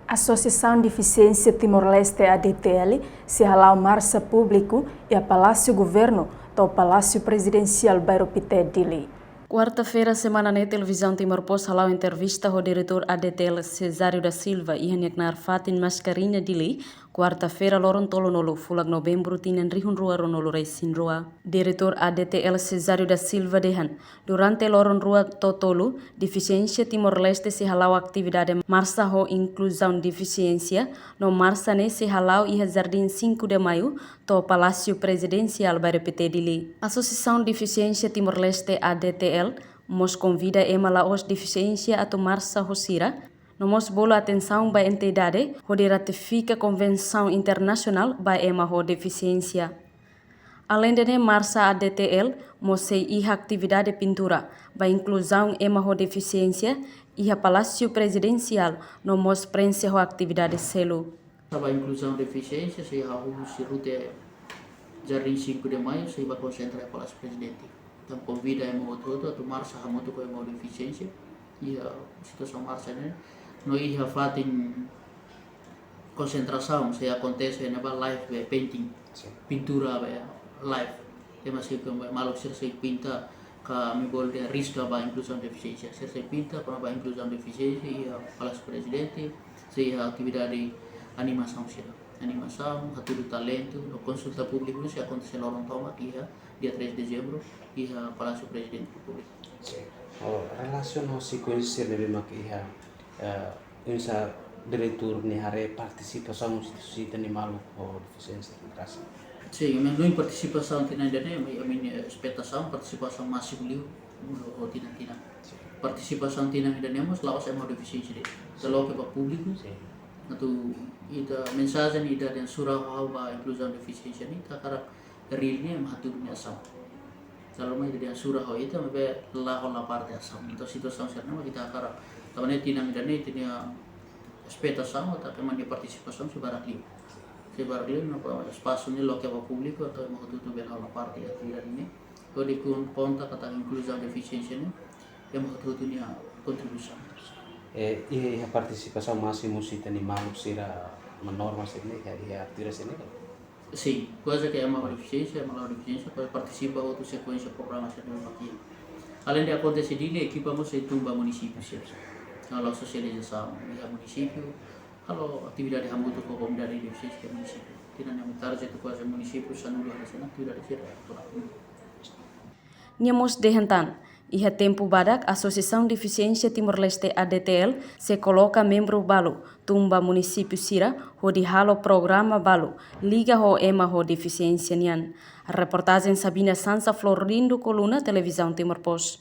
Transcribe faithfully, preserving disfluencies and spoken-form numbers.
Asosiasaun Defisiénsia Timor-Leste, A D T L, sei hala'o marsa públiku iha Palásiu Governu to'o Palásiu Prezidensiál, Bairru Pité, Dili. Kuarta-feira semana ne'e, Televizaun Timor Post hala'o entrevista ho Diretór A D T L, Cesário da Silva, iha nia knaar fatin Mascarenhas, Dili, kuarta-feira, loron tolunulu fulan Novembru, tinan rihun rua ruanulu resin rua. Diretór A D T L, Cesário da Silva, dehan, durante loron rua to'o tolu, Defisiénsia Timor-Leste sei hala'o atividade marsa ho inkluzaun defisiénsia, no marsa ne'e sei hala'o iha Jardín Cinco de Maio to'o Palásiu Prezidensiál, Bairru Pité, Dili. Asosiasaun Defisiénsia Timor-Leste, A D T L, mós konvida ema la'ós defisiénsia atu marsa ho sira, no mós bolu atensaun ba entidade hodi ratifika konvensaun internasionál ba ema ho defisiénsia. Aleinde ne'e, marsa A D T L mós sei iha atividade pintura ba inkluzaun ema ho defisiénsia iha Palásiu Prezidensiál, no mós prenxe ho atividade seluk. Ba inkluzaun defisiénsia, sei hahú husi rute Jardín Cinco de Maio, sei ba konsentra iha Palásiu Prezidente. Entaun, konvida ema hotu-hotu atu marsa hamutuk ho ema ho defisiénsia iha situasaun marsa ne'e. No iha fatin konsentrasaun sei akontese ne'ebá live be painting, Sin. Pintura be live. Ema sei, maluk sira sei pinta, ka ami bolu dehan riska ba inkluzaun defisiénsia. Sira sei pinta kona-ba inkluzaun defisiénsia iha Palásiu Prezidente, sei iha atividade animasaun sira. Animasaun, hatudu talentu, no konsulta públiku sei akontese loron tomak iha dia três de dezembro, iha Palásiu Prezidente Repúblika. Sin. Oh, relasiona ho sekuénsia ne'ebé mak iha, eh, oinsá diretór nia haree partisipasaun husi ita-nia maluk ho defisiénsia, terima kasih. Sin, ami-nia partisipasaun tinan ida-ne'e, ami, ami-nia espetasaun partisipasaun másimu liu, ho tinan-tinan. Sin. Partisipasaun tinan ida-ne'e mós la'ós ema ho defisiénsia de'it. Ita loke ba públiku. Sin. Atu ita mensajen ida dehan sura ho ha'u ba inkluzaun defisiénsia ne'e, ita hakarak reál ne'e ema hatudu nia asaun. Kalau mai ita dehan sura ho ita, maibé la hola parte asaun. Entaun situasaun sira-ne'e mak ita hakarak. Tanba ne'e tinan ida-ne'e ita-nia espetasaun, ita ema nia partisipasaun sei barak liu. Sei barak liu, no ba espasu ne'e loke ba públiku, atu ema hotu-hotu bele hola parte atividade ne'e. Hodi kon-, konta katak inkluzaun defisiénsia ne'e, ema hotu-hotu nia kontribuisaun. Eh, iha, iha partisipasaun másimu husi ita-nia maluk sira, ema normal sira-ne'e, iha, iha atividade sira-ne'e? Sin, kuaze ke ema ho defisiénsia, ema la'ós defisiénsia, kuaze partisipa hotu sekuénsia programa sira-ne'e mak iha. Aleinde akontese Dili, ekipa mós sei tun ba munisípiu sira. Halo sosializasaun iha munisípiu, halo atividade hamutuk ho komunidade defisiénsia iha munisípiu. Tinan ne'e ami target kuaze munisípiu sanulu hanesan ne'e atividade sira. Nia mós dehan tan, iha tempu badak, Asosiasaun Defisiénsia Timor-Leste, A D T L, sei koloka membru balu tun ba munisípiu sira hodi halo programa balu liga ho ema ho defisiénsia nian. Reportajen Sabina Sansa, Florindo Coluna, Televizaun Timor Post.